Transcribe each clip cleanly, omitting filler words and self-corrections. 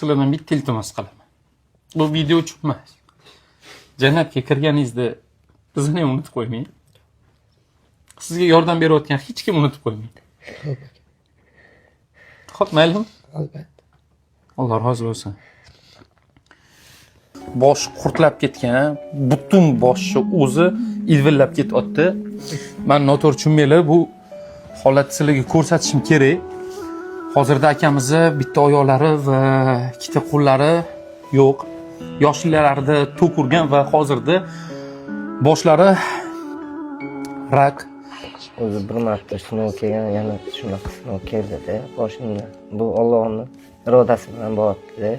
Sizlardan bitta iltimos qilaman. Bu video uchun emas. Jannatga kirganingizda bizni ham unutib qo'ymang. Sizga yordam berayotgan hech kim unutib qo'ymaydi. Xo'p aka. Xo'p, maylimi? Albatta. Alloh rozi bo'lsin. Bosh qurtlab ketgan, butun boshni o'zi ilvillab ketyapti. Man noto'g'ri tushunmanglar, bu holatni sizlarga ko'rsatishim kerak. Hozirda akamizni bitta oyoqlari va ikkita qo'llari yo'q. Yoshliklarida tok urgan va hozirda boshlari rak. O'zi bir marta sinov kelgan, yana shunaqa sinov keldida boshimda. Bu Allohning irodasi bilan bo'lyapti-da.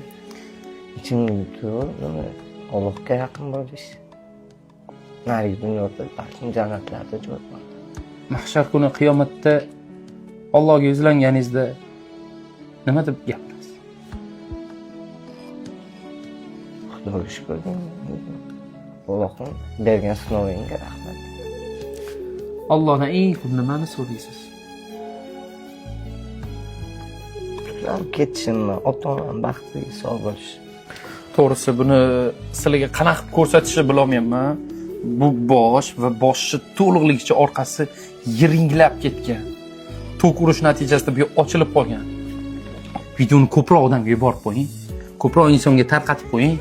Ichimda yutib, nima, Allohga yaqin bo'lish. Narigi dunyoda balkim jannatlarda joy bor. Mahshar kuni qiyomatda Allohga yuzlanganingizda nima deb gapirasiz? Xudoga shukur deyman. Allohim bergan sinovingga rahmat. Allohdan eng ko'p nimani so'raysiz? Tuzalib ketishimni, ota-onam baxtli sog' bo'lishi. To'g'risi, buni sizlarga qanaqa qilib ko'rsatishni bilolmayapman. Bu bosh va boshni to'liqligicha orqasi yiringlab ketgan. Tok urish natijasida bu ochilib qolgan. Videoni ko'proq odamga yuborib qo'ying. Ko'proq insonga tarqatib qo'ying.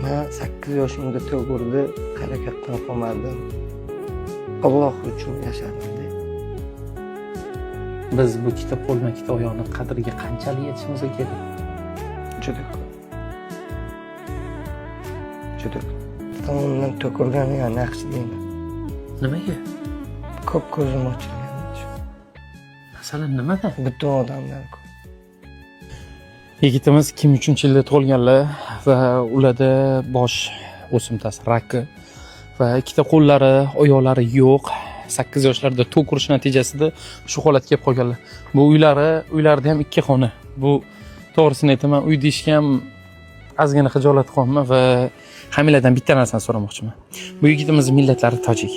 Man 8 yoshimda tok urdi, harakatdan qolmadim. Alloh uchun yashadim. Biz bu ikkita qo'l va ikkita oyoqni qadriga qanchalik yetishimiz kerak? Juda ko'p. Juda ko'p. Tomondan tok urgani ham yaxshi deyman. Nimaga? Ko'p ko'zim ochilgan shu. Masalan, nimada? Butun odamlar ko'p. Yigitimiz 2003-yilda tug'ilganlar va ularda bosh o'simtasi raki va ikkita qo'llari, oyoqlari yo'q. 8 yoshlarida tok urish natijasida shu holatga kelib qolganlar. Bu uylari, uylarida ham ikki xona. Bu to'g'risini aytaman, uy deyishga ham ozgina xijolat qilyapman va hamiladan bitta narsani so'ramoqchiman. Bu yigitimiz millatlari tojik,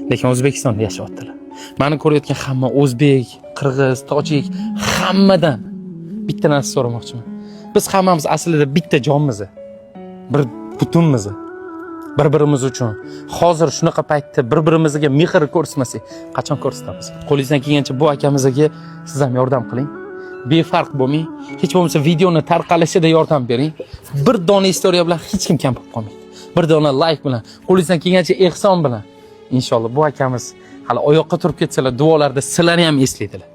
lekin O'zbekistonda yashayaptilar. Mani ko'rayotgan hamma o'zbek, qirg'iz, tojik, hammadan bitta narsa so'ramoqchiman. Biz hammamiz aslida bitta jonmiz. Bir butunmiz. Bir-birimiz uchun hozir shunaqa paytda bir-birimizga mehr ko'rsatmasak, qachon ko'rsatamiz? Qo'lingizdan kelgancha bu akamizga siz ham yordam qiling. Befarq bo'lmang. Hech bo'lmasa videoni tarqalishida yordam bering. Bir dona istoriya bilan hech kim kam bo'lib qolmaydi. Bir dona like bilan, qo'lingizdan kelgancha ehson bilan. Inshaalloh bu akamiz hali oyoqqa turib ketsalar, duolarda sizlarni ham eslaydilar.